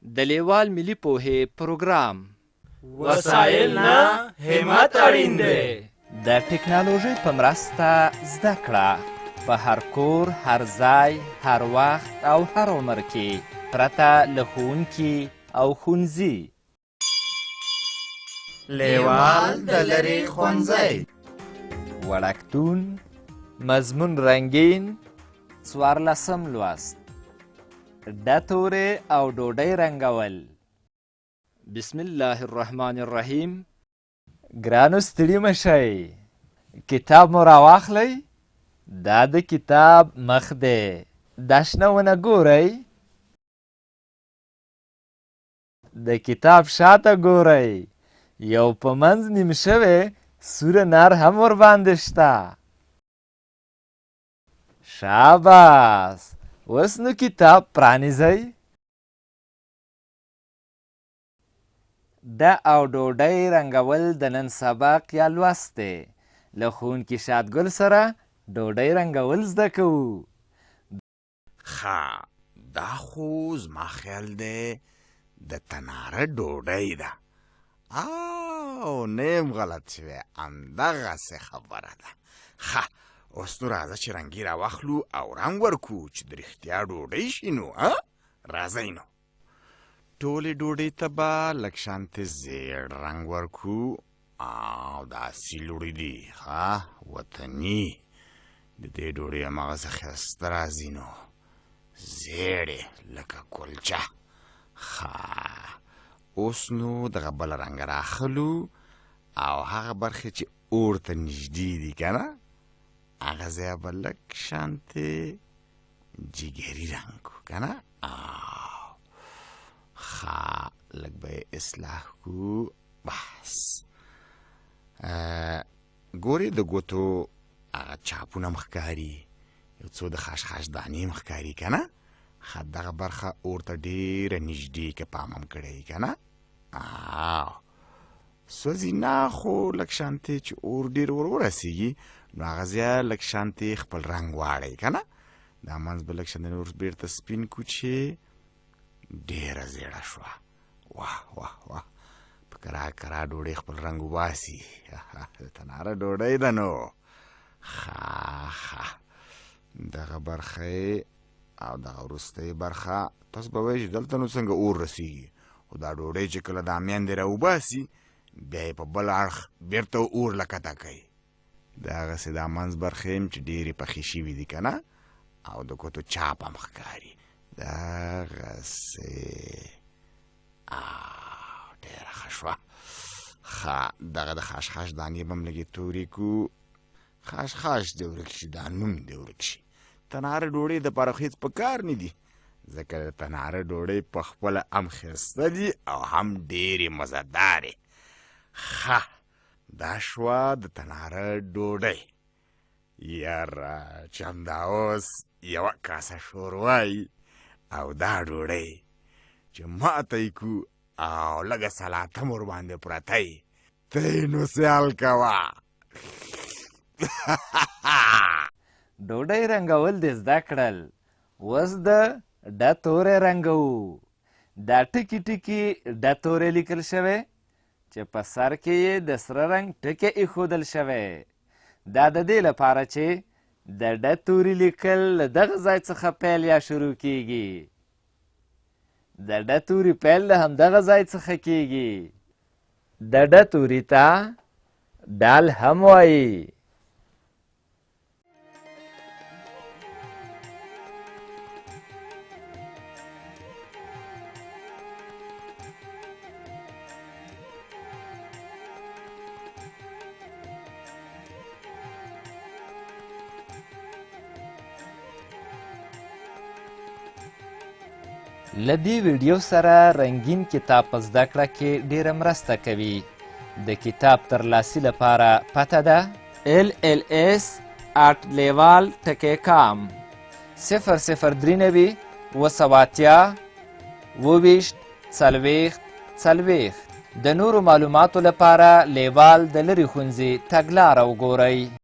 د لېوال ملي پوهې پروګرام. وسایل نه، همت اړین دی. د ټکنالوژۍ په مرسته زده کړه په هر کور، هر ځای، هر وخت او هر عمر کې پرته له ښوونکي او ښونځي. لېوال د لرې ښوونځی. وړکتون، مضمون رنګین، څوارلسم لوست. ډه تورې او ډوډۍ رنګول. بسم الله الرحمن الرحیم. ګرانو ستړي مه شئ، کتاب مو راواخلئ، دا د کتاب مخ دی، دا شنه ونه ګورئ؟ د کتاب شاته ګورئ، یو په منځ نیم شوی سور انار هم ورباندې شته. شاباس، اوس نو کتاب پرانیزئ. د او ډوډۍ رنګول د نن سبق یا لوست دی. له ښوونکي شادګل سره ډوډۍ رنګول زده کوو. ښه دا خو زما خیال دی د تناره ډوډۍ ده او نه یم غلط شوی همدغسې خبره ده ښه اوس نو راځه چې رنګي راواخلو او رنګ ورکو چې د رښتیا ډوډۍ شي نو راځئ نو ټولې ډوډۍ ته به لږ شانتې زیړ رنګ ورکو او دا اصلي لوړې دي ښه وطني د دې ډوډۍ هماغسې ښایسته راځي نو زیړې لکه کلچه ښه اوس نو دغه بل رنګ راخلو او هغه برخې چې اور ته نږدې دي که نه هغه ځای به لږ شانتې جګري رنګ کو که نه ښه لږ به یې اصلاح کو بس ګورې د ګوتو هغه چاپونه هم ښکاري یو څو د خشخاش دانې هم ښکاري که نه ښه دغه برخه اور ته ډېره نږدې که پام هم کړی که نه سوځي نه خو لږ شانتې چې اور ډېر ور ورسېږي نو هغه ځای لږ شانتې خپل رنګ واړوي که نه دا منځ به لږ شانتې نور بېرته سپین کو چې ډېره زیړه شوه واه واه واه په کرا کرا ډوډۍ خپل رنګ وباسي د تناره ډوډۍ ده نو ښه ښه دغه برخه او دغه وروستۍ برخه تاسو به وایئ چې دلته نو څنګه اور رسیږي خو دا ډوډۍ چې کله دا میندې راوباسي بیا یې په بل اړخ بیرته اور لکته کوي دغسې دا منځ برخې هم چې ډېرې پخې شوي دي که نه او د ګوتو چاپ هم ښکاري دغسې ډېره ښه شوه ښه دغه د خشخاش دانې به هم لږې تورې کړو خشخاش دې ورک شي دا نوم دې ورک شي تناره ډوډۍ دپاره خو هېڅ په کار نه دي ځکه د تناره ډوډۍ په خپله هم ښایسته دي او هم ډېرې مزهدارې ښه دا شوه د تناره ډوډۍ یاره چې همدا اوس یوه کاسه شوروا او دا ډوډۍ چې ماته یې کو او لږه سلاته هم ورباندې پرته وي ته یې نو سیال کوه ډوډۍ رنګول دې زده کړل اوس د ډه توری رنګوو. دا ټکي ټکي ډه توری لیکل شوی چې په سر کې یې د سره رنګ ټکی ایښودل شوی. دا د دې لپاره چې د ډه توري لیکل له دغه ځای څخه پیل یا شروع کیږي. د ډه توري پیل له همدغه ځای څخه کیږي. د ډه توري ته ډال هم وایي. له دې ویډیو سره رنګین کتاب په زده کړه کې ډیره مرسته کوي. د کتاب ترلاسي لپاره پته ده ال ال اس اټ لیوال ټکی کام 0093 780 27 40 40. د نورو معلوماتو لپاره لیوال د لرې ښونځي تګلاره وګورئ.